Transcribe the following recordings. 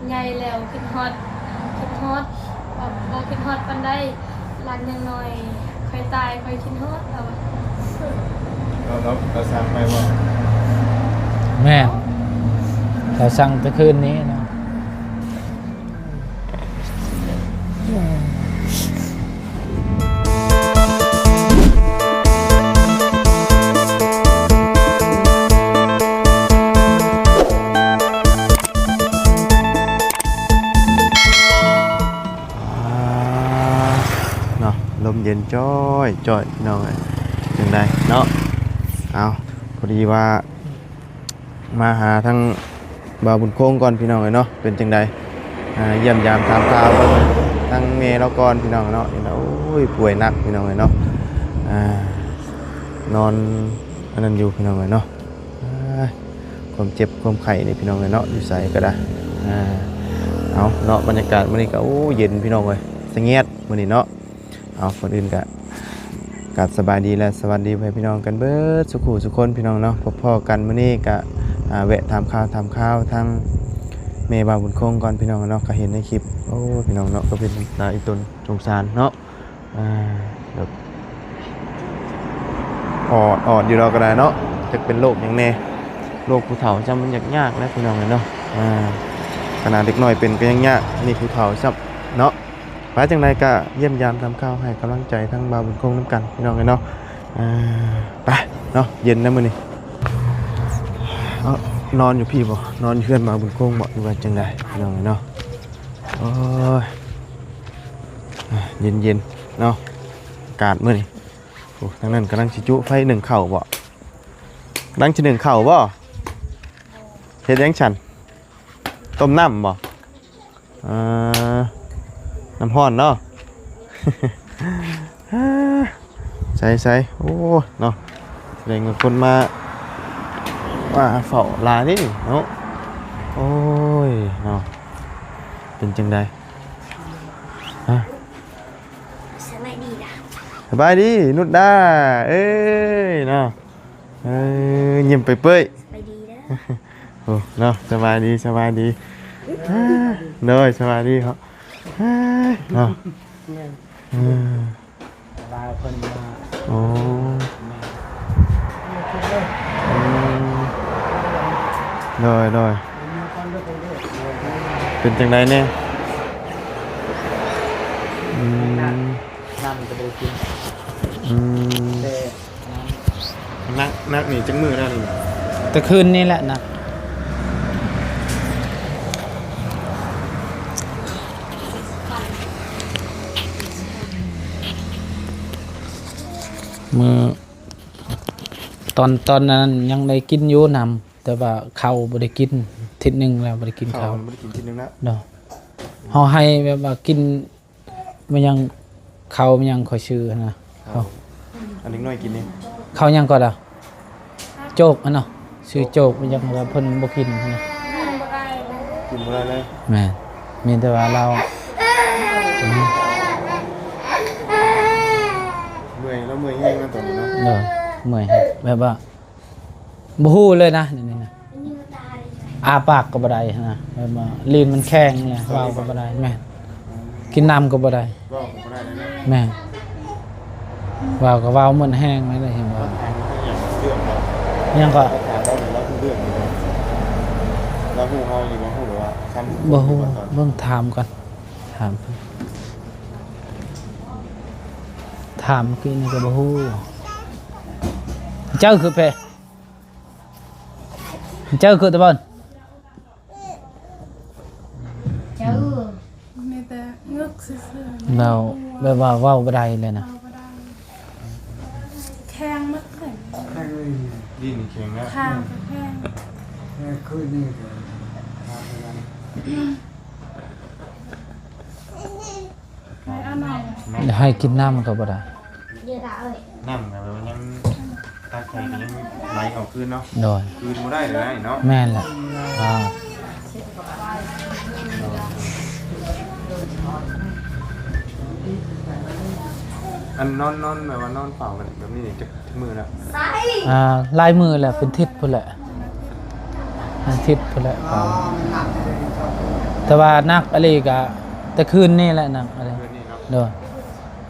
ໃຫຍ່ແລ້ວຄິດຮອດ ຄິດຮອດ ບໍ່ ບໍ່ຄິດຮອດປານໃດ. ຫຼານຍັງນ້ອຍ ຂ້ອຍຕາຍຂ້ອຍຄິດຮອດ ລາວວ່າ. ລາວ ລາວ ລາວສັ່ງໄປບໍ່? ແມ່ນ ລາວສັ່ງແຕ່ຄືນນີ້ນະ. ອ່າ ເນາະ ລົມເຢັນຈ້ອຍໆ ພີ່ນ້ອງເອີຍ ຈັ່ງໃດເນາະ. ເອົາ ພໍດີວ່າ ມາຫາທາງບ່າວບຸນຄົງກ່ອນ ພີ່ນ້ອງເອີຍເນາະ ເປັນຈັ່ງໃດ? ອ່າ ຢ້ຽມຢາມຖາມຂ່າວເບິ່ງທາງແມ່ລາວກ່ອນ ພີ່ນ້ອງເນາະ. ເຫັນແລ້ວ ໂອ້ຍ ປ່ວຍໜັກ ພີ່ນ້ອງເອີຍເນາະ. ອ່າ ນອນອັນນັ້ນຢູ່ ພີ່ນ້ອງເອີຍເນາະ. ອ່າ ຄວາມເຈັບຄວາມໄຂ້ນີ້ ພີ່ນ້ອງເອີຍເນາະ ຢູ່ໃສກໍໄດ້. ອ່າ ເອົາເນາະ ບັນຍາກາດມື້ນີ້ກໍ ໂອ້ ເຢັນ ພີ່ນ້ອງເອີຍ ສະຫງຽດມື້ນີ້ເນາະ. ເອົາ ກ່ອນອື່ນກະ ກາບສະບາຍດີ ແລະ ສະຫວັດດີພໍ່ແມ່ພີ່ນ້ອງກັນເບິດສູ່ຄູ່ສູ່ຄົນ ພີ່ນ້ອງເນາະ. ພົບພໍ້ກັນມື້ນີ້ກະ ອ່າ ແວະຖາມຂ່າວ ຖາມຂ່າວທາງແມ່ບ່າວບຸນຄົງກ່ອນ ພີ່ນ້ອງເນາະ. ກະເຫັນໃນຄລິບ ໂອ້ ພີ່ນ້ອງເນາະ ກໍເປັນຕາອີ່ຕົນສົງສານເນາະ. ອ່າ ແບບ ອອດ ອອດຢູ່ດອກກໍໄດ້ເນາະ ຈັກເປັນໂລກຫຍັງແດ່. ໂລກຜູ້ເຖົ້າຊ້ຳມັນຍາກໆແຫຼະ ພີ່ນ້ອງເອີຍເນາະ. ອ່າ ຂະໜາດເດັກນ້ອຍເປັນກໍຍັງຍາກ ນີ້ຜູ້ເຖົ້າຊ້ຳເນາະ. ໄປ ຈັ່ງໃດກະຢ້ຽມຢາມຖາມຂ່າວ ໃຫ້ກຳລັງໃຈທາງບ່າວບຸນຄົງນຳກັນ ພີ່ນ້ອງເອີຍເນາະ. ອ່າ ໄປເນາະ ເຢັນນະມື້ນີ້. ເອົາ ນອນຢູ່ພີ້ບໍ່? ນອນຢູ່ເຮືອນບ່າວບຸນຄົງບໍ່ ຫຼືວ່າຈັ່ງໃດ ພີ່ນ້ອງເອີຍເນາະ? ໂອ້ຍ ອ່າ ເຢັນໆເນາະ ອາກາດມື້ນີ້. ໂອ້ ທາງນັ້ນກຳລັງຊິຈຸໄຟໜຶ້ງເຂົ້າບໍ່? ກຳລັງຊິໜຶ້ງເຂົ້າບໍ່? ເຮັດຫຍັງຊັ້ນ? ຕົ້ມນ້ຳບໍ່? ເອີ ນ້ຳຮ້ອນເນາະ. ໃສໆ ໂອ້ ເນາະ ສະແດງວ່າຄົນມາ ມາເຝົ້າຫຼາຍເດ້ເນາະ. ໂອ້ຍ ເນາະ ເປັນຈັ່ງໃດ? ຮະ? ສະບາຍດີນະ ສະບາຍດີນຸດດາເອີຍເນາະ. ເອີ ຍິ້ມເປີຍໆ ສະບາຍດີເດີ. ໂອ້ ເນາະ ສະບາຍດີ ສະບາຍດີ. ໂດຍ ສະບາຍດີເນາະ. ເອີ ເນາະ ແມ່ນ ເອີ ລາວເພິ່ນມາ. ໂອ້ ແມ່ນ ອືມ ໂດຍ ໂດຍ. ເປັນຈັ່ງໃດແດ່? ອືມ ນ້ຳກໍບໍ່ໄດ້ກິນ. ອືມ ແຕ່ ໜັກ ໜັກນີ້ຈັກມື້ແລ້ວນີ້? ແຕ່ຄືນນີ້ແຫຼະໜັກ. ມື້ ຕອນ ຕອນນັ້ນຍັງໄດ້ກິນຢູ່ນ້ຳ ແຕ່ວ່າເຂົ້າບໍ່ໄດ້ກິນທິດໜຶ່ງແລ້ວ ບໍ່ໄດ້ກິນເຂົ້າ. ເຂົ້າບໍ່ໄດ້ກິນທິດໜຶ່ງແລ້ວ. ໂດຍ ເຮົາໃຫ້ແບບວ່າກິນ ມັນຍັງ ເຂົ້າມັນຍັງຂ້ອຍຊື້ຫັ້ນນະ. ເຂົ້າ ເຂົ້າ ອັນເດັກນ້ອຍກິນນີ້ ເຂົ້າຫຍັງກໍດາ ໂຈກຫັ້ນເນາະ ຊື້ໂຈກ ໂຈກມັນຍັງວ່າເພິ່ນບໍ່ກິນຫັ້ນນະ. ກິນບໍ່ໄດ້ເລີຍ. ແມ່ນ ມີແຕ່ວ່າລາວ ເມື່ອຍ ລາວເມື່ອຍແຮງນະຕອນນີ້ເນາະ. ໂດຍ ເມື່ອຍແຮງ ແບບວ່າ ບໍ່ຮູ້ເລີຍນະ ດຽວນີ້ນະ ອ້າປາກກໍບໍ່ໄດ້ນະ ແບບວ່າ ລີ້ນມັນແຂງແຫຼະ ເວົ້າກໍບໍ່ໄດ້. ແມ່ນ ກິນນ້ຳກໍບໍ່ໄດ້. ເວົ້າກໍບໍ່ໄດ້ເລີຍນະ. ແມ່ນ ເວົ້າກໍເວົ້າໝົດແຮງເລີຍ ເຫັນບໍ່? ຖາມເລື່ອງບໍ່? ຫຍັງກໍ? ຖາມເລື່ອງນີ້ ເຮົາຮູ້ເລື່ອງຢູ່ບໍ່? ເຮົາຮູ້ເຮົາຢູ່ບໍ່? ຮູ້ແບບວ່າ ບໍ່ຮູ້ ເບິ່ງຖາມກ່ອນ ຖາມ ຖາມກີ້ນີ້ກໍບໍ່ຮູ້. ເຈົ້າຄືເປ ເຈົ້າຄືຕະບອນ ເຈົ້າ ມີແຕ່ງຶກຊື່ໆ. ເວົ້າ ແບບວ່າເວົ້າບໍ່ໄດ້ເລີຍນະ ເວົ້າບໍ່ໄດ້ ແຂງໝົດເລີຍ. ແຂງເລີຍ ດິນແຂງແລ້ວ ຂ້າງກໍແຂງ ແຂງຄືນນີ້ກໍ ໃຫ້ກິນນ້ຳກໍບໍ່ໄດ້ ນ້ຳກໍແບບວ່າຍັງ ຕັກໃສ່ກໍຍັງໄຫຼອອກຄືນເນາະ. ໂດຍ ຄືນບໍ່ໄດ້ເລີຍເນາະ. ແມ່ນແຫຼະ. ອ່າ ອັນນອນ ນອນແບບວ່ານອນເຝົ້າກັນແບບນີ້ນີ້ ຈັກມື້ແລ້ວ? ອ່າ ຫຼາຍມື້ແລ້ວ ເປັນທິດພຸ້ນແຫຼະ ເປັນທິດພຸ້ນແຫຼະ. ອໍ ມັນໜັກເລີຍ ເຈົ້າ ເປັນ ແຕ່ວ່າໜັກອີ່ຫຼີກະແຕ່ຄືນນີ້ແຫຼະ ໜັກອີ່ຫຼີ ຄືນນີ້ເນາະ ໂດຍ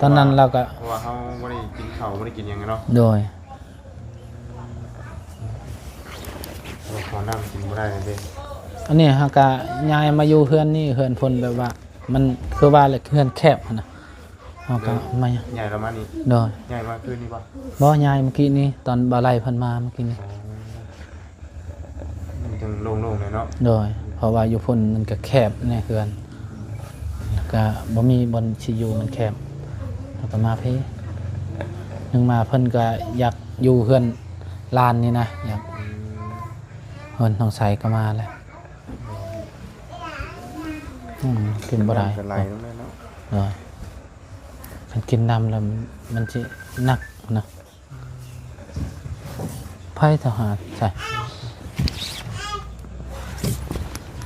ຕອນນັ້ນລາວກະ ເພາະວ່າເຮົາບໍ່ໄດ້ກິນເຂົ້າ ບໍ່ໄດ້ກິນຫຍັງເນາະ ໂດຍ ເພາະວ່າເຂົ້ານ້ຳກິນບໍ່ໄດ້ເດ້ ອັນນີ້ເຮົາກະຍ້າຍມາຢູ່ເຮືອນນີ້ ເຮືອນເພິ່ນແບບວ່າ ມັນຄືວ່າແຫຼະ ເຮືອນແຄບຫັ້ນນະ ເຮົາກໍມາ ຍ້າຍລະມານີ້ ໂດຍ ຍ້າຍມາຄືນນີ້ບໍ່? ບໍ່ ຍ້າຍມື້ກີ້ນີ້ ຕອນບ່າວໄຫຼເພິ່ນມາມື້ກີ້ນີ້ ອໍ ມັນຈັ່ງໂລ່ງໆແຫຼະເນາະ ໂດຍ ເພາະວ່າຢູ່ພຸ້ນມັນກໍແຄບໃນເຮືອນ ແລ້ວກໍບໍ່ມີບ່ອນຊິຢູ່ ມັນແຄບ ເຮົາກໍມາພີ້ ໜຶ່ງມາເພິ່ນກໍຢາກຢູ່ເຮືອນຫຼານນີ້ນະ ຢາກ ອືມ ເພິ່ນ ນ້ອງໄຊກໍມາແລ້ວ ອືມ ກິນບໍ່ໄດ້ ນ້ຳກໍໄຫຼລົງແລ້ວເນາະ ໂດຍ ຄັນກິນນ້ຳແລ້ວມັນຊິໜັກນະ ໃຜທະຫານໃສ່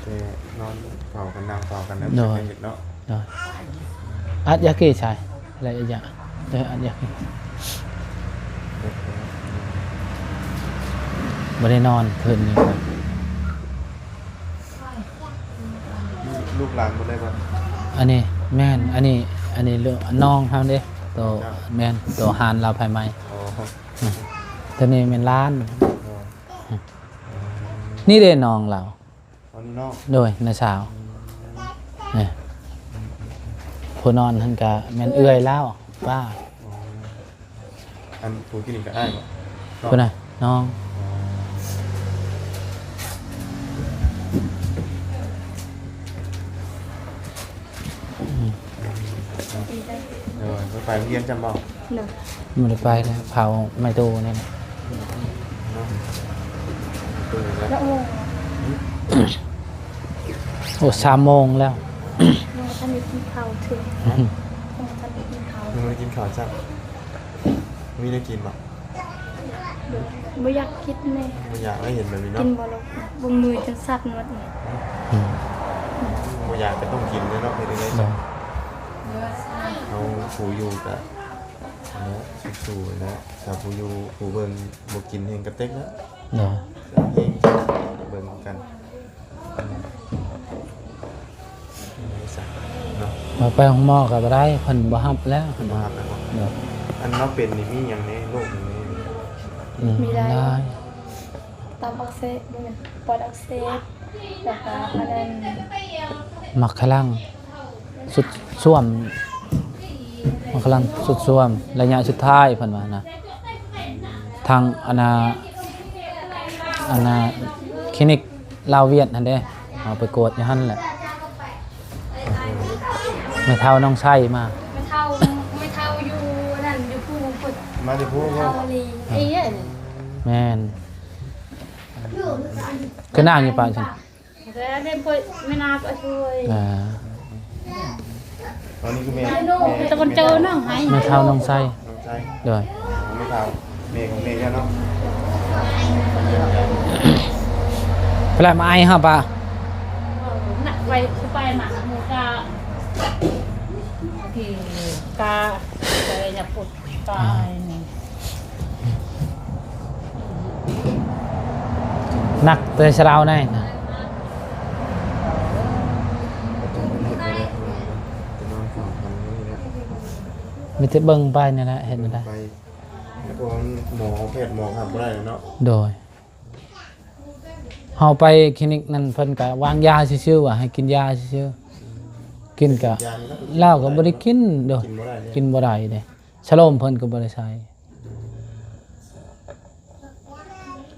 ແຕ່ນອນເຝົ້າກັນ ນັ່ງເຝົ້າກັນແລ້ວ ໂດຍ ເຮັດເນາະ ໂດຍ ອັດຢາກີໃສ່ ແລະ ອັດຢາ ເອີ ອັດຢາກີ ບໍ່ໄດ້ນອນຄືນນີ້ ລູກຫຼານບໍ່ໄດ້ບໍ່? ອັນນີ້ແມ່ນ ອັນນີ້ ອັນນີ້ນ້ອງເຮົາເດ້ ໂຕ ເຈົ້າ ແມ່ນ ໂຕຮ້ານລາວພາຍໃໝ່ ອໍ ໂຕນີ້ແມ່ນຫຼານ ອໍ ນີ້ເດ້ນ້ອງລາວ ອໍ ນີ້ນ້ອງ ໂດຍ ນ້າສາວ ອືມ ນີ້ ຜູ້ນອນຫັ້ນກະແມ່ນເອື້ອຍລາວ ປ້າ ອໍ ອັນຜູ້ກິນນີ້ກໍອ້າຍບໍ່? ຜູ້ໃດ? ນ້ອງ ອໍ ອືມ ໂດຍ ໄປໂຮງຮຽນຈຳບໍ່? ໂດຍ ບໍ່ໄດ້ໄປແລ້ວ ເຝົ້າໄມ້ຕູ້ນີ້ແຫຼະ ເນາະ ຕູ້ແລ້ວ ແລ້ວໂມງ ໂອ້ ສາມໂມງແລ້ວ ຍັງບໍ່ທັນໄດ້ກິນເຂົ້າເທື່ອ ຍັງບໍ່ທັນໄດ້ກິນເຂົ້າ ຍັງບໍ່ໄດ້ກິນເຂົ້າຊ້ຳ ມີແນວກິນບໍ່? ບໍ່ຢາກກິນແນ່ ບໍ່ຢາກໄດ້ເຫັນແບບນີ້ເນາະ ກິນບໍ່ລົງ ເບິ່ງມືຈົນສັ່ນໝົດນີ້ ອືມ ບໍ່ຢາກກໍຕ້ອງກິນແຫຼະເນາະ ເຮັດຈັ່ງໃດ ໂດຍ ເຮົາຜູ້ຢູ່ກໍ ເນາະ ສູ້ໆແຫຼະ ຖ້າຜູ້ຢູ່ຜູ້ເບິ່ງບໍ່ກິນແຮ່ງກະເຕັກແລ້ວ ໂດຍ ເບິ່ງກັນ ເນາະ ເອົາໄປໂຮງໝໍກໍບໍ່ໄດ້ ເພິ່ນບໍ່ຮັບແລ້ວ ເພິ່ນບໍ່ຮັບແລ້ວບໍ່? ໂດຍ ອັນລາວເປັນນີ້ມີຫຍັງແດ່? ໂລກຫຍັງແດ່? ອືມ ມີຫຼາຍ ຫຼາຍ ຕັບອັກເສບ ບໍ່ແມ່ນ ປອດອັກເສບ ແລ້ວກໍອັນນັ້ນ ໝາກຂະລັງ ສຸດຊວມ ມັນກຳລັງສຸດຊວມ ໄລຍະສຸດທ້າຍເພິ່ນວ່ານະ ທາງອັນນ່າ ອັນນ່າ ຄລີນິກລາວຫວຽດຫັ້ນເດ້ ເຮົາໄປກວດຢູ່ຫັ້ນແຫຼະ ແມ່ເຖົ້ານ້ອງໄຊມາ ແມ່ເຖົ້າ ແມ່ເຖົ້າຢູ່ນັ້ນ ຢູ່ພູພຸ້ນ ມາແຕ່ພູພຸ້ນ ເຖົ້າອີ່ ແມ່ນ ຄືນາງຢູ່ປາກຊັ້ນ ແຕ່ເປັນພວກແມ່ນາກໍຊ່ວຍ ອ່າ ອັນນີ້ຄືແມ່ ແມ່ຕະກອນເຈີນ້ອງໃຫ້ ແມ່ເຖົ້ານ້ອງໄຊ ນ້ອງໄຊ ໂດຍ ແມ່ເຖົ້າ ແມ່ຂອງແມ່ເຈົ້າເນາະ ເວລາມາໄອເຮົາປະ ນະ ໄປ ໄປມາ ໝູ່ກະ ກະ ກະ ໄປຍາປຸດ ຕາຍນີ້ ໜັກແຕ່ຊະລາວໃນນະ ມີແຕ່ເບິ່ງໄປນີ້ແຫຼະ ເຮັດແນວໃດ ໄປ ແລ້ວກໍໝໍ ແພດໝໍຮັບບໍ່ໄດ້ເນາະ ໂດຍ ເຮົາໄປຄລີນິກນັ້ນ ເພິ່ນກະວາງຢາຊື່ໆ ວ່າໃຫ້ກິນຢາຊື່ໆ ກິນກະ ຢາມັນກໍ ລາວກໍບໍ່ໄດ້ກິນ ໂດຍ ກິນບໍ່ໄດ້ເດ້ ກິນບໍ່ໄດ້ເດ້ ສະໂລມເພິ່ນກໍບໍ່ໄດ້ໃສ່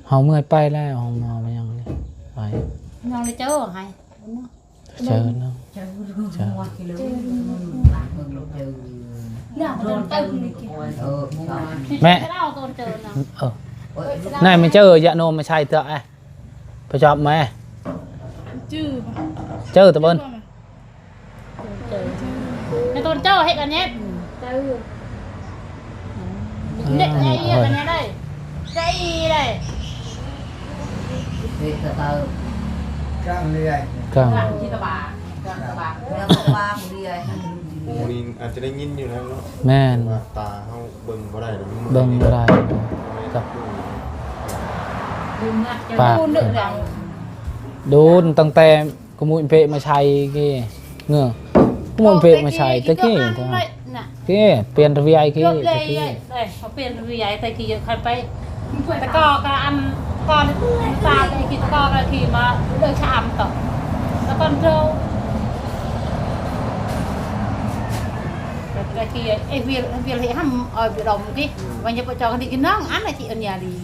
ເຮົາເມື່ອຍໄປແລ້ວ ເຮົາມາ ມາຫຍັງນີ້ ໄປ ນ້ອງໄດ້ເຈີໃຫ້ ເຈີເນາະ ເຈີ ເຈີ ເຈີ ແມ່ ເອີ ນາຍ ມາເຈີຢາໂນມມາໃສ່ເທື່ອ ໄປຈອບແມ່ ຈື່ ເຈີຕະເບິ່ນ ໃນຕົ້ນເຈົ້າເຮັດອັນນີ້ ເຈົ້າ ເດັກໃຫຍ່ເຮັດອັນນີ້ໄດ້ ໃສ່ໄດ້ ເຮັດກະເຕີ ກາງເລື່ອຍ ກາງ ກາງທີ່ຕະບາ ກາງຕະບາ ເລື່ອຍຕະບາເລື່ອຍ ໂອ້ ນີ້ອາດຈະໄດ້ຍິນຢູ່ແລ້ວເນາະ ແມ່ນ ວ່າຕາເຮົາເບິ່ງບໍ່ໄດ້ ເບິ່ງບໍ່ໄດ້ ກັບ ປາກ ໂດນຕັ້ງແຕ່ ໝູເປະມາໃສ່ກີ້ ເງີ ໝູເປະມາໃສ່ແຕ່ກີ້ ເອີ ເປັນລະວຽຍກີ້ ເອີ ເປັນລະວຽຍແຕ່ກີ້ ເອີ ເປັນລະວຽຍແຕ່ກີ້ ເອີ ຄັນໄປ ແຕ່ກໍ ກໍອັນ ກໍຕາແຕ່ກີ້ ກໍ ກໍຂີ່ມາເດີນຊະອຳຕໍ່ ແລ້ວກໍໂດ ແຕ່ກີ້ ເອ ວຽລ ວຽລເຮຫຳ ເອີ ວຽລອມກີ້ ອືມ ວັນຍາປະຈອງດີກິນນ້ອງ ອັນນະຈີອັນຍາດີ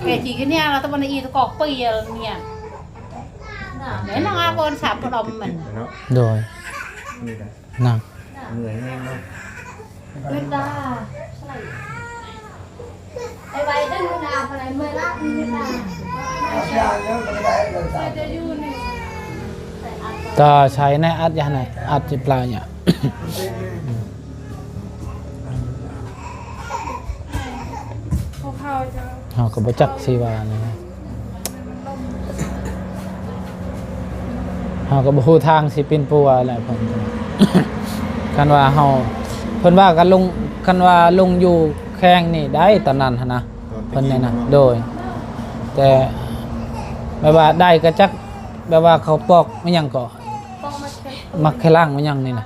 ແກຈີກິນຍາ ແລ້ວຕະບັນອີຕະກອກປີຍາເນຍ ເນາະ ແມ່ນນ້ອງອາບອນສາມປະດອມມັນ ເນາະ ໂດຍ ນີ້ນະ ນະ ເມື່ອຍແຮງເນາະ ເວລາ ໄປໄວເດີ ນາໄປເມື່ອຍລະ ເວລາ ຕາໃສ່ໃນອັດຢາໃນອັດຈິບລາຍະ ເຮົາກໍບໍ່ຈັກຊິວ່າແນວໃດ ເຮົາກໍບໍ່ຮູ້ທາງຊິປິ່ນປົວແຫຼະເພິ່ນ ຄັນວ່າເຮົາ ເພິ່ນວ່າກັນລົງ ຄັນວ່າລົງຢູ່ແຂວງນີ້ໄດ້ຕອນນັ້ນຫັ້ນນະ ເພິ່ນແນະນະ ໂດຍ ແຕ່ແບບວ່າໄດ້ກໍຈັກ ແບບວ່າເຂົາປອກອີ່ຫຍັງກໍ ໝາກແຄລັງ ໝາກແຄລັງອີ່ຫຍັງນີ້ນະ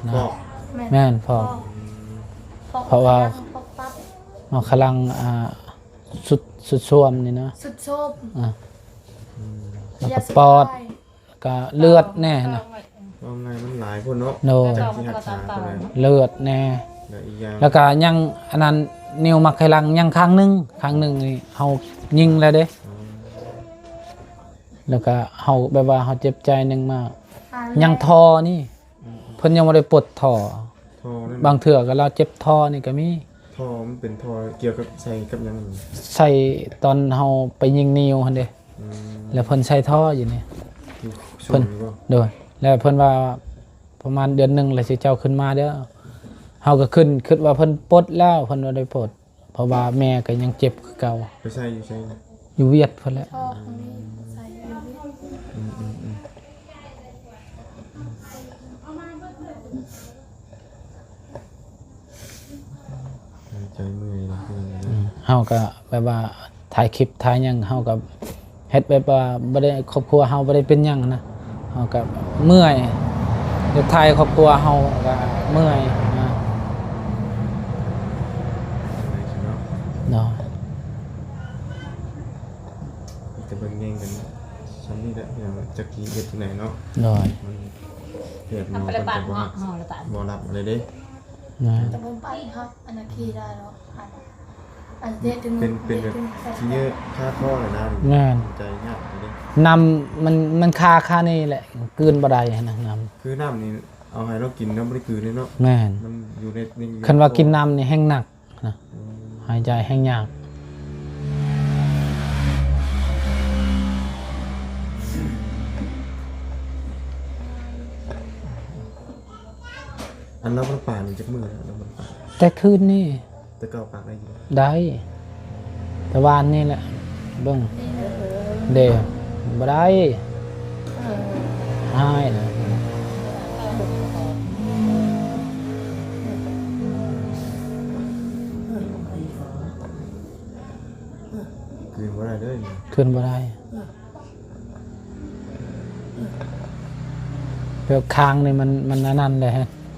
ນະ ປອກ ແມ່ນ ແມ່ນ ປອກ ປອກ ເພາະວ່າ ປອກຕັບ ໝາກແຄລັງ ອ່າ ຊຸດ ຊຸດໂຊມນີ້ນະ ຊຸດໂຊມ ອ່າ ອືມ ແລ້ວກໍປອດ ກະເລືອດແດ່ນະ ເວົ້າງ່າຍມັນຫຼາຍໂພດເນາະ ໂດຍ ຈັກຊິຮັກສາຕົວໃດ ເລືອດແດ່ ແລ້ວອີກຢ່າງ ແລ້ວກະຍັງອັນນັ້ນ ນິ້ວໝາກໄຂ່ຫຼັງຍັງຂ້າງໜຶ່ງ ຂ້າງໜຶ່ງນີ້ເຮົາຍິງແລ້ວເດ້ ອໍ ແລ້ວກະເຮົາແບບວ່າເຮົາເຈັບໃຈໜຶ່ງມາກ ຍັງທໍ່ນີ້ ອືມ ເພິ່ນຍັງບໍ່ໄດ້ປົດທໍ່ ທໍ່ນັ້ນ ບາງເທື່ອກໍລາວເຈັບທໍ່ນີ້ກໍມີ ທໍ່ມັນເປັນທໍ່ກ່ຽວກັບໃສ່ກັບຫຍັງ? ໃສ່ຕອນເຮົາໄປຍິງນິ້ວຫັ້ນເດ້ ອືມ ແລ້ວເພິ່ນໃສ່ທໍ່ຢູ່ນີ້ ຢູ່ຊ່ວງນີ້ບໍ່? ໂດຍ ແລ້ວເພິ່ນວ່າປະມານເດືອນໜຶ່ງແລ້ວຊິເຈົ້າຂຶ້ນມາເດີ ເຮົາກໍຂຶ້ນ ຄິດວ່າເພິ່ນປົດແລ້ວ ເພິ່ນບໍ່ໄດ້ປົດ ເພາະວ່າແມ່ກໍຍັງເຈັບຄືເກົ່າ ໄປໃສ່ຢູ່ໃສນະ? ຢູ່ຫວຽດພຸ້ນແຫຼະ ທໍ່ຂ້າງນີ້ໃສ່ຢູ່ຫວຽດ ອືມໆໆ ຫາຍໃຈເມື່ອຍເນາະ ອືມ ເຮົາກໍແບບວ່າຖ່າຍຄລິບຖ່າຍຫຍັງ ເຮົາກໍເຮັດແບບວ່າບໍ່ໄດ້ ຄອບຄົວເຮົາບໍ່ໄດ້ເປັນຫຍັງນະ ເຮົາກໍເມື່ອຍ ໄດ້ຖ່າຍຄອບຄົວເຮົາກໍເມື່ອຍນະ ເນາະ ມີແຕ່ເບິ່ງແຍງກັນຊ່ຳນີ້ແຫຼະ ພີ່ນ້ອງ ຈັກຊິເຮັດຈັ່ງໃດເນາະ ໂດຍ ມັນແພດໝໍເພິ່ນກໍບໍ່ຮັບ ບໍ່ຮັບເລີຍເດ້ ແມ່ນ ແຕ່ບໍ່ໄປເນາະ ອັນນັ້ນຂີ່ໄດ້ເນາະ ອັນ ອັນເຮັດເປັນ ເປັນແບບຂີ້ເຫຍື້ອຄາຄໍແຫຼະນະ ແມ່ນ ໃຈຍາກເດ້ ນ້ຳມັນ ມັນຄາ ຄານີ້ແຫຼະ ກືນບໍ່ໄດ້ຫັ້ນນະ ນ້ຳ ຄືນ້ຳນີ້ເອົາໃຫ້ລາວກິນນະ ບໍ່ໄດ້ກືນເລີຍເນາະ ແມ່ນ ມັນຢູ່ໃນ ໃນ ຄັນວ່າກິນນ້ຳນີ້ແຮ່ງໜັກ ນະ ອືມ ຫາຍໃຈແຮ່ງຍາກ ອັນລາວບໍ່ໄດ້ປາກນີ້ຈັກມື້ແລ້ວ? ລາວບໍ່ໄດ້ປາກ ແຕ່ຄືນນີ້ ແຕ່ເກົ່າປາກໄດ້ຢູ່ ໄດ້ ແຕ່ວານນີ້ແຫຼະ ເບິ່ງ ເດ້ ບໍ່ໄດ້ ຫາຍແລ້ວ ຄືນບໍ່ໄດ້ເລີຍ ຄືນບໍ່ໄດ້ ແບບຄາງນີ້ມັນ ມັນອັນນັ້ນແຫຼະ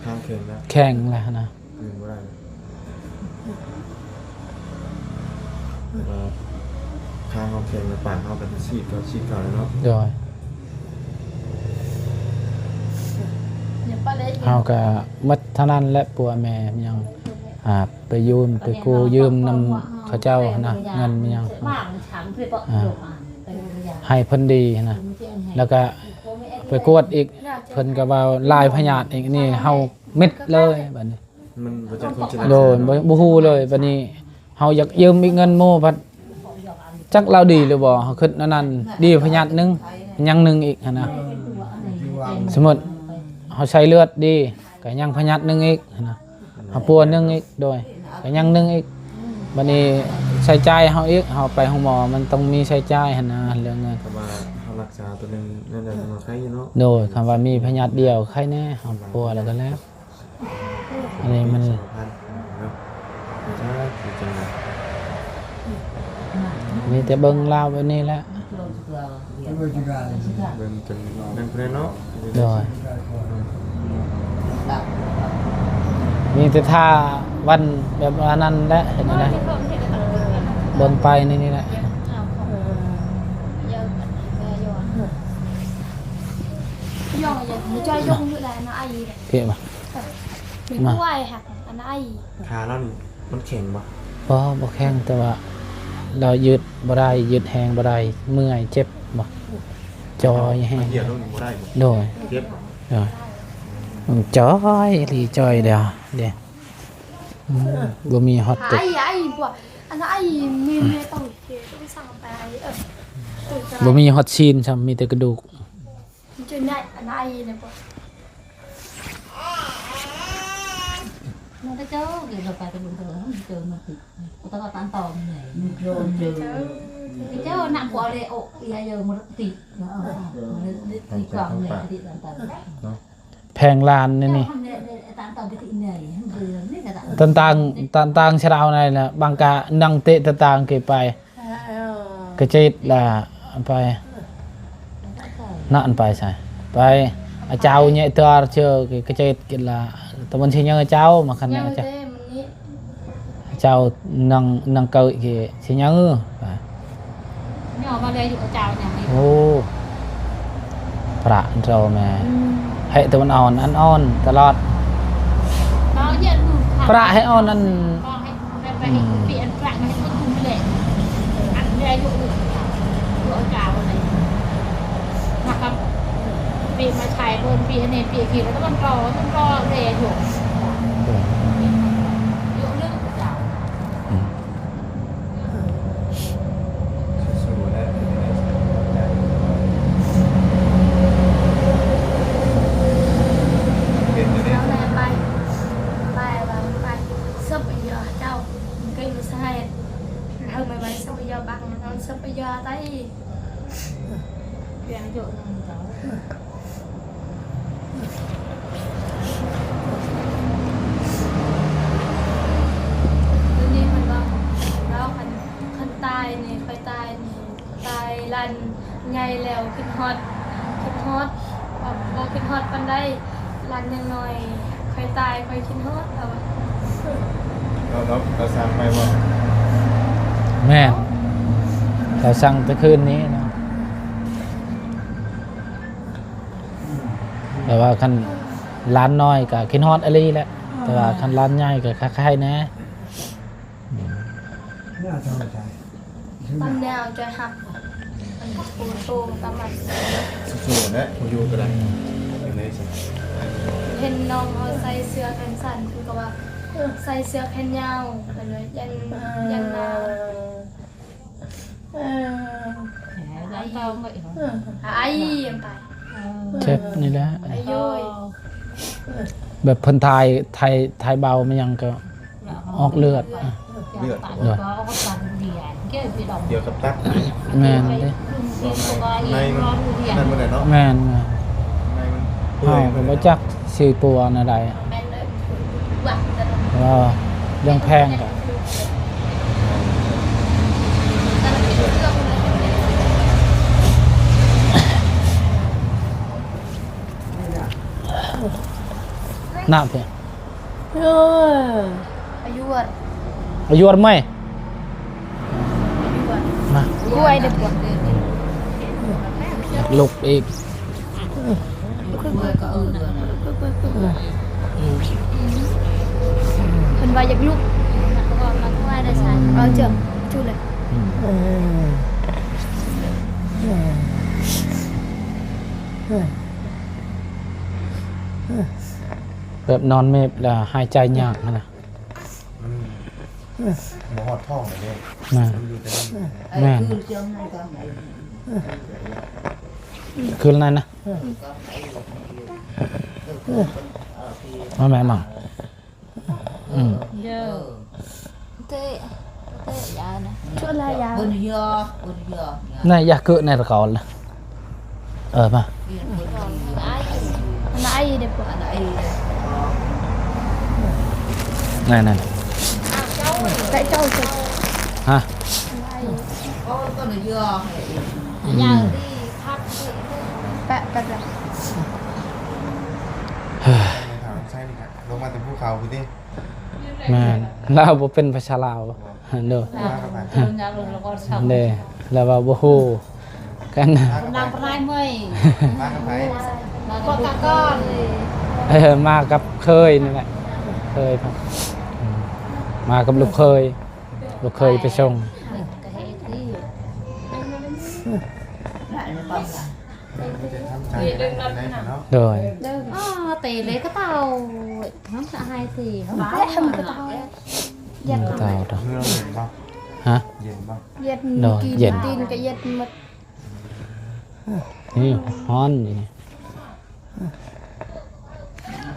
ຄາງແຂງແລ້ວ ແຂງແລ້ວນະ ຄືນບໍ່ໄດ້ ວ່າຄາງເຮົາແຂງແລ້ວ ປາກເຮົາກໍຊິສີດເຂົາ ສີດເຂົາແລ້ວເນາະ ໂດຍ ເຮົາກໍໝົດເທົ່ານັ້ນແຫຼະ ຜົວແມ່ຍັງ ອ່າ ໄປຢືມ ໄປກູ້ຢືມນຳເຂົາເຈົ້ານະ ເງິນມີຫຍັງ ອ່າ ໃຫ້ເພິ່ນດີນະ ແລ້ວກໍໄປກວດອີກ ເພິ່ນກໍວ່າລາຍພະຍາດອີກ ນີ້ເຮົາມິດເລີຍບັດນີ້ ມັນບໍ່ຈັກຄົນຊິລັກ ໂດຍ ບໍ່ ບໍ່ຮູ້ເລີຍ ບັດນີ້ເຮົາຢາກຢືມອີກເງິນໝູ່ ພັດຈັກລາວດີຫຼືບໍ່ ເຮົາຄິດແນວນັ້ນ ດີພະຍາດໜຶ່ງ ຍັງໜຶ່ງອີກຫັ້ນນະ ສົມມຸດເຮົາໃສ່ເລືອດດີ ກໍຍັງພະຍາດໜຶ່ງອີກຫັ້ນນະ ເຮົາປົວໜຶ່ງອີກ ໂດຍ ກໍຍັງໜຶ່ງອີກ ບັດນີ້ໃຊ້ຈ່າຍເຮົາອີກ ເຮົາໄປໂຮງໝໍມັນຕ້ອງມີໃຊ້ຈ່າຍຫັ້ນນະ ເລື່ອງເງິນ ຄັນວ່າເຮົາລັກສາຕົວໜຶ່ງນັ້ນແຫຼະ ມັນກໍໄຄຢູ່ເນາະ ໂດຍ ຄັນວ່າມີພະຍາດດຽວໄຄແດ່ ເຮົາປົວແລ້ວກໍແລ້ວ ອັນນີ້ມັນ ສອງພັນເນາະ ຈັກຊິຈັ່ງໃດ ມີແຕ່ເບິ່ງລາວແບບນີ້ແຫຼະ ເບິ່ງຈົນແມ່ນຜູ້ໃດເນາະ. ໂດຍ ມີແຕ່ຖ້າວັນແບບວ່ານັ້ນແຫຼະ ເຮັດແນວໃດ ເບິ່ງໄປໃນນີ້ແຫຼະ. ເພະບໍ່ ມາ ຂາລາວນີ້ມັນແຂງບໍ່? ບໍ່ ບໍ່ແຂງ ແຕ່ວ່າລາວຢືດບໍ່ໄດ້ ຢືດແຮງບໍ່ໄດ້ ເມື່ອຍ ເຈັບບໍ່ ຈ່ອຍແຮງ. ໂດຍ ເຈັບ ໂດຍ ຈ່ອຍອີ່ຫຼີ ຈ່ອຍດຽວເດ້. ອືມ ບໍ່ມີຮອດຕຸກ ບໍ່ມີຮອດຊີ້ນຊ້ຳ ມີແຕ່ກະດູກ. ແພງລ້ານນີ້ ນີ້ ຕ່າງໆ ຕ່າງໆ ຊະລາວໃນລະ ບາງກະນັ່ງເຕະຕ່າງໆ ເກໄປ ກະເຈັດລະ ໄປ ນະ ອັນໄປໃສ ໄປ ອາເຈົ້າເຍຕອເຈີ ກະເຈັດກິນລະ ຕະວັນຊິເຍເຈົ້າ ມາຄັນເນາະ ເຈົ້າ ເຈົ້ານັ່ງ ນັ່ງເກີເກຊິເຍ ຍອມມາເລີຍຢູ່ເຈົ້າຫຍັງນີ້. ໂອ້ ພະໂຕແມ່ ອືມ ໃຫ້ແຕ່ມັນອ່ອນ ອັນອ່ອນຕະຫຼອດ ພະໃຫ້ອ່ອນອັນ ອືມ ອືມ ເປັນແນວໃດ? ເອົາແລ້ວ ໄປ ໄປ ໄປ ໄປ ເສິບໄປເຍາະເຈົ້າ ມັນກໍຢູ່ໃສ ເຮົາໄປໄປ ເສິບໄປເຍາະບັກ ເຮົາເສິບໄປເຍາະໄຕ ເປັນອາຍຸໜຶ່ງເຈົ້າ. ດຽວນີ້ເພິ່ນວ່າ ລາວຄັນ ຄັນຕາຍນີ້ ຂ້ອຍຕາຍນີ້ ຕາຍຫຼານໃຫຍ່ແລ້ວຄິດຮອດ ຄິດຮອດ ບໍ່ ບໍ່ຄິດຮອດປານໃດ ຫຼານຍັງນ້ອຍ ຂ້ອຍຕາຍຂ້ອຍຄິດຮອດ ລາວວ່າ. ລາວ ລາວ ລາວສັ່ງໄປບໍ່? ແມ່ນ ລາວສັ່ງແຕ່ຄືນນີ້ເນາະ. ແຕ່ວ່າຄັນຫຼານນ້ອຍກໍຄິດຮອດອີ່ຫຼີແຫຼະ ແຕ່ວ່າຄັນຫຼານໃຫຍ່ກໍຄັກໃຫ້ແດ່. ຕາມແນວຈະຮັບ ອັນໂຕຕາມມັນ ສູ້ໆແຫຼະ ຜູ້ຢູ່ກໍໄດ້ ຈັ່ງໃດຊັ້ນ ເຫັນນ້ອງເຮົາໃສ່ເສື້ອແຂນສັ້ນ ເພິ່ນກໍວ່າໃສ່ເສື້ອແຂນຍາວ ເພິ່ນວ່າຢ້ານ ຢ້ານໜາວ. ເອີ ໄອ ໄອ ໄປ ເຈັບນີ້ແຫຼະ ໄອໂຍຍ ແບບເພິ່ນຖ່າຍ ຖ່າຍ ຖ່າຍເບົາແມ່ນຫຍັງກໍອອກເລືອດ ເລືອດ ໂດຍ ກ່ຽວກັບຕັບ ແມ່ນເດ້ ໃນມັນນັ້ນບໍ່ໄດ້ເນາະ ແມ່ນໆ ໃນມັນເປື່ອຍ ເຮົາກໍບໍ່ຈັກຊິປົວແນວໃດ. ເອີ ເລື່ອງແພງກໍ ໜ້າເພງ ເອີ ອາຍຸ ອາຍຸໄໝ ມາ ຢາກລຸກອີກ. ເພິ່ນວ່າຢາກລຸກ ເອົາເຈົ້າຈຸເລີຍ ແບບນອນເມບແລ້ວຫາຍໃຈຍາກຫັ້ນນະ. ມັນບໍ່ຮອດທ້ອງເດ້ ແມ່ນ ມັນຢູ່ແຕ່ນັ້ນ ແມ່ນ ຄືນັ້ນນະ ມາແມ່ມາ ອືມ ເດີ ເຕະ ເຕະຢານະ ຊວນລາຍຢາ ນາຍຢາເກີດໃນຕະກອນນະ. ເອີ ມາ ອັນໄອເດ້ ອັນໄອ ນັ້ນໆ ແຕະເຈົ້າ ຮະ ອັນໄອ ອືມ ແປະ ແປະ ແປະ ແມ່ເຖົ້ານ້ອງໄຊນີ້ກະລົງມາແຕ່ພູເຂົາພຸ້ນຕິ? ແມ່ນ ລາວບໍ່ເປັນພາສາລາວ. ໂດຍ ເອີ ເອີ ລາວເວົ້າບໍ່ຮູ້ກັນ. ກຳລັງປະລາຍເມື່ອຍ. ມາກັບໃຜ? ມາກັບພວກກະກອນ. ເອີ ມາກັບເຄີຍນີ້ແຫຼະ ເຄີຍ ອືມ ມາກັບລູກເຄີຍ ລູກເຄີຍໄປສົ່ງ. ໂດຍ ເຕເລກະເຕົາ ເຕົາ ຮະ? ເຢັນບໍ່? ເຢັນ ໂດຍ ເຢັນ ຕີນກະເຢັນໝົດ. ນີ້ຮ້ອນນີ້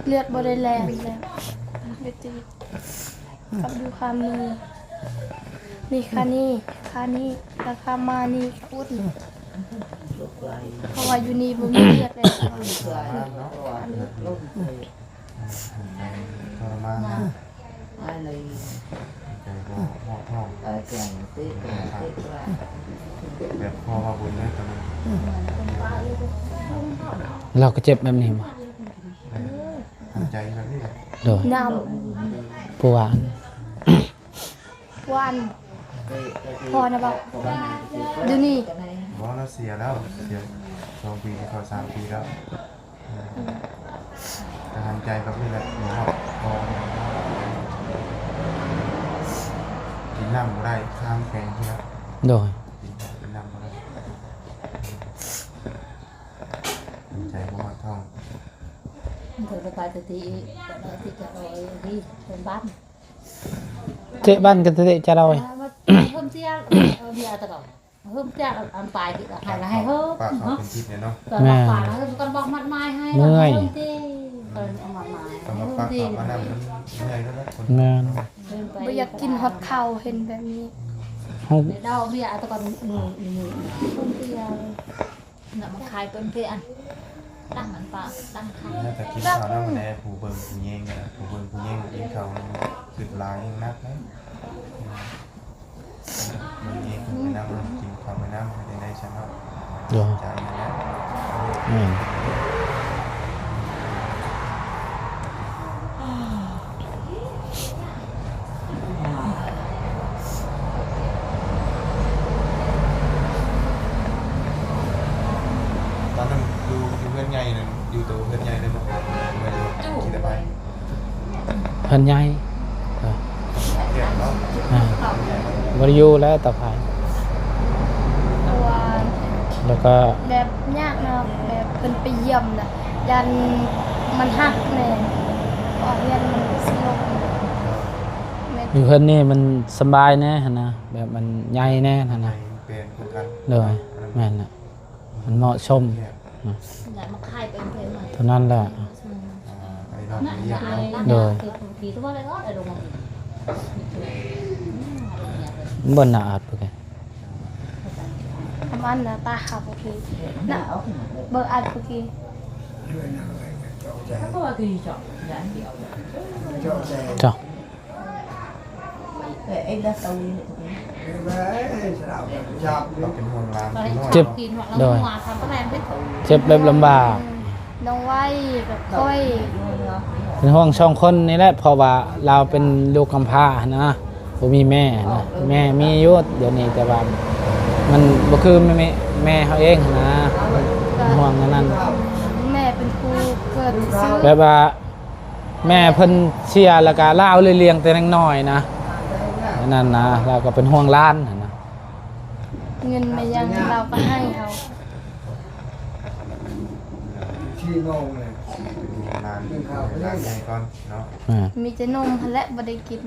ເລືອດບໍ່ໄດ້ແລ່ນແລ້ວ ໄປຕີກັບຢູ່ຄາມື ນີ້ຄານີ້ ຄານີ້ ລະຄາມານີ້ກະອຸ່ນ ເພາະວ່າຢູ່ນີ້ບໍ່ມີວຽກແລ້ວ. ທໍລະມານ ແບບພໍວ່າບຸນເລີຍຕອນນັ້ນ ລາວກະເຈັບແບບນີ້ບໍ່? ເອີ ຫາຍໃຈແບບນີ້ແຫຼະ. ໂດຍ ນ້ຳ ປວດ ປວດ ພໍນະບໍ່? ດຽວນີ້ບໍ່ ລາວເສຍແລ້ວ ເສຍສອງປີ ເຂົ້າສາມປີແລ້ວ. ກະຫາຍໃຈແບບນີ້ແຫຼະ ບໍ່ຮອດ ກິນນ້ຳບໍ່ໄດ້ ຄາງແຂງເທື່ອ. ໂດຍ ກິນ ກິນນ້ຳບໍ່ໄດ້ ຫາຍໃຈບໍ່ຮອດທ້ອງ. ເດີນໄປແຕ່ທີ່ ທີ່ຈະເອົາທີ່ເປັນບ້ານ ເຕະບ້ານກັນເຕະຈະເອົາ ເອີ ເພີ່ມເຕຍ ເອີ ເບຍຕະກອນ. ເຮີ້ມແຈກອັນປາຍຕິກະໃຫ້ລະໃຫ້ເຮີ້ມ ປາກເຂົາເປັນພິດເນາະ. ແມ່ນ ປາກເຮົາກໍບອກມັດໝາຍໃຫ້ ເມື່ອຍ ເອີ ມັດໝາຍ ຕ້ອງມາປາກເຂົາມານຳ ເມື່ອຍແລ້ວຄົນ. ແມ່ນ ບໍ່ຢາກກິນຮອດເຂົ້າ ເຫັນແບບນີ້ ເຮົາ ດອກເບຍຕະກອນ ມື້ ມື້ ມື້ ນຳມາຂາຍເປັນເພອັນ ຕັ້ງອັນປາ ຕັ້ງຂາຍ ແລ້ວແຕ່ກິນເຂົ້ານຳແດ່ ຜູ້ເບິ່ງຜູ້ແຍງ ຜູ້ເບິ່ງຜູ້ແຍງກິນເຂົ້າ ຄິດຫຼາຍແຮງໜັກເດ້. ມື້ນີ້ເພິ່ນໄປນຳ ກິນເຂົ້າໄປນຳ ເຮັດຈັ່ງໃດຊັ້ນເນາະ. ໂດຍ ໃຈຫັ້ນແຫຼະ. ແມ່ນ ຕອນນັ້ນຢູ່ ຢູ່ເຮືອນໃຫຍ່ນັ້ນ ຢູ່ໂຕເຮືອນໃຫຍ່ເລີຍບໍ່? ແມ່ນບໍ່? ເຮືອນໃຫຍ່ ເອີ ແມ່ນ ບໍ່ໄດ້ຢູ່ແລ້ວຕໍ່ໄປ ເພາະວ່າ ແລ້ວກໍແບບຍາກເນາະ ແບບເພິ່ນໄປຢ້ຽມນະ ຢ້ານມັນຫັກແດ່ ເພາະເຮືອນມັນຊິລົ້ມ. ແມ່ນ ຢູ່ເຮືອນນີ້ມັນສະບາຍແດ່ຫັ້ນນະ ແບບມັນໃຫຍ່ແດ່ຫັ້ນນະ. ໂດຍ ແມ່ນລະ ມັນເໝາະສົມ ເທົ່ານັ້ນແຫຼະ. ໂດຍ ມັນບໍ່ໜ້າອັດປານໃດ ປະມານໜ້າຕາເຮົາ ໂອເຄ ໜ້າ ເບິ່ງອັດ ໂອເຄ ເຈົ້າ. ເຈັບ ໂດຍ ເຈັບແບບລຳບາກ ນ້ອງໄວກັບຂ້ອຍ ເປັນຫ່ວງສອງຄົນນີ້ແຫຼະ ເພາະວ່າລາວເປັນລູກກຳພ້າຫັ້ນນະ ບໍ່ມີແມ່ນະ ແມ່ມີຢູ່ດຽວນີ້ ແຕ່ວ່າມັນບໍ່ຄືແມ່ ແມ່ເຮົາເອງຫັ້ນນະ ເປັນຫ່ວງອັນນັ້ນ ແມ່ເປັນຜູ້ເກີດຊື່ ແບບວ່າ ແມ່ເພິ່ນເສຍ ແລ້ວກະລາວເລີຍລ້ຽງແຕ່ຍັງນ້ອຍນະ ອັນນັ້ນນະ ລາວກໍເປັນຫ່ວງຫຼານຫັ້ນນະ ເງິນແມ່ຫຍັງລາວກໍໃຫ້ເຮົາ ມີແຕ່ນົມຫັ້ນແຫຼະບໍ່ໄດ້ກິນ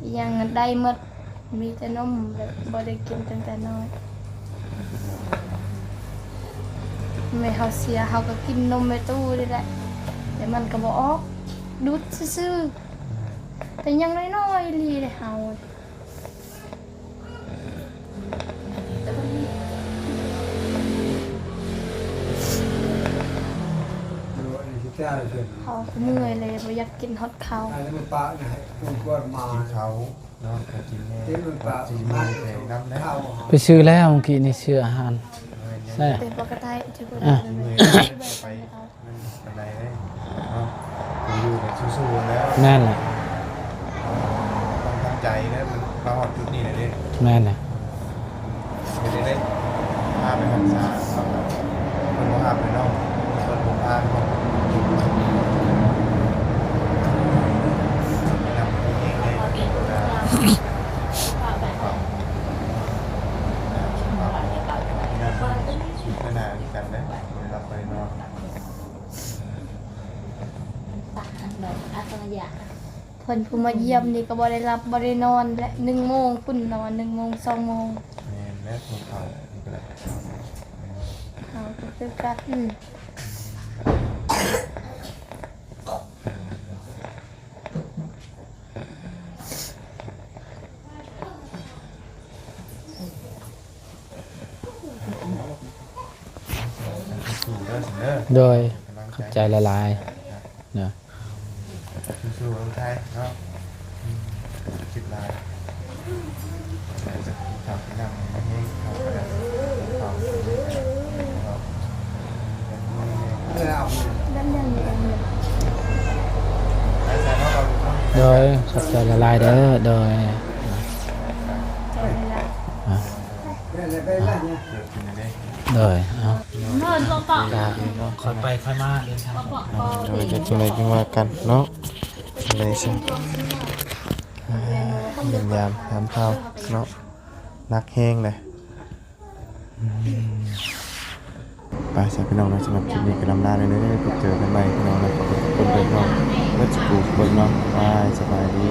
ອີ່ຫຍັງໄດ້ໝົດ ມີແຕ່ນົມ ແບບບໍ່ໄດ້ກິນຕັ້ງແຕ່ນ້ອຍ ແມ່ເຮົາເສຍ ເຮົາກໍກິນນົມແມ່ຕູ້ນີ້ແຫຼະ ແຕ່ມັນກໍບໍ່ອອກ ດູດຊື່ໆ ແຕ່ຍັງນ້ອຍໆອີ່ຫຼີເດ້ເຮົາ ເຮົາກໍເມື່ອຍເລີຍ ບໍ່ຢາກກິນຮອດເຂົ້າ ກິນເຂົ້າ ເນາະ ກໍກິນແນ່ ໄປຊື້ແລ້ວເມື່ອກີ້ນີ້ ຊື້ອາຫານ ແມ່ນ ແຕ່ບໍ່ກະໄດ້ ຖືວ່າ ອ່ະ ໄດ້ ໄປ ມັນປານໃດເດ້ເນາະ ຢູ່ໆ ກໍສູ້ໆ ແລ້ວ ແມ່ນແຫຼະ ຕ້ອງທຳໃຈເດ້ ມັນມາຮອດຈຸດນີ້ແລ້ວເດ້ ແມ່ນແຫຼະ ເຮັດໄດ້ ພາໄປຮັກສາ ເພິ່ນບໍ່ຮັບເລີຍເນາະ ເພິ່ນບໍ່ພາເນາະ ນຳເອງເດ້ ເພິ່ນຜູ້ມາຢ້ຽມນີ້ກໍບໍ່ໄດ້ຫຼັບບໍ່ໄດ້ນອນແຫຼະ ໜຶ່ງໂມງພຸ້ນນອນ ໜຶ່ງໂມງ ສອງໂມງ ແມ່ນແຫຼະ ພວກເຂົານີ້ກໍໄດ້ ເຂົາກໍຄືກັນ ອືມ ໂດຍ ຂອບໃຈຫຼາຍໆ ເນາະ ໂດຍ ຂອບໃຈຫຼາຍໆ ເດີ ໂດຍ ອ່ະ ໂດຍ ເອົາ ຄ່ອຍໄປຄ່ອຍມາ ເດີນທາງ ໂດຍ ຈັ່ງໃດຈັ່ງວ່າກັນເນາະ ຈັ່ງໃດຊັ້ນ ຢ້ຽມຢາມຍາມຂ່າວເນາະ ໜັກແຮງເລີຍ ອືມ ໄປຊະພີ່ນ້ອງເນາະ ສຳລັບຄລິບນີ້ກໍລຳລາເລີຍເດີ ພົບເຈີກັນໃໝ່ພີ່ນ້ອງເນາະ ຂອບຄຸນເດີເນາະ ເບິດສູ່ຄົນເນາະ ບາຍ ສະບາຍດີ.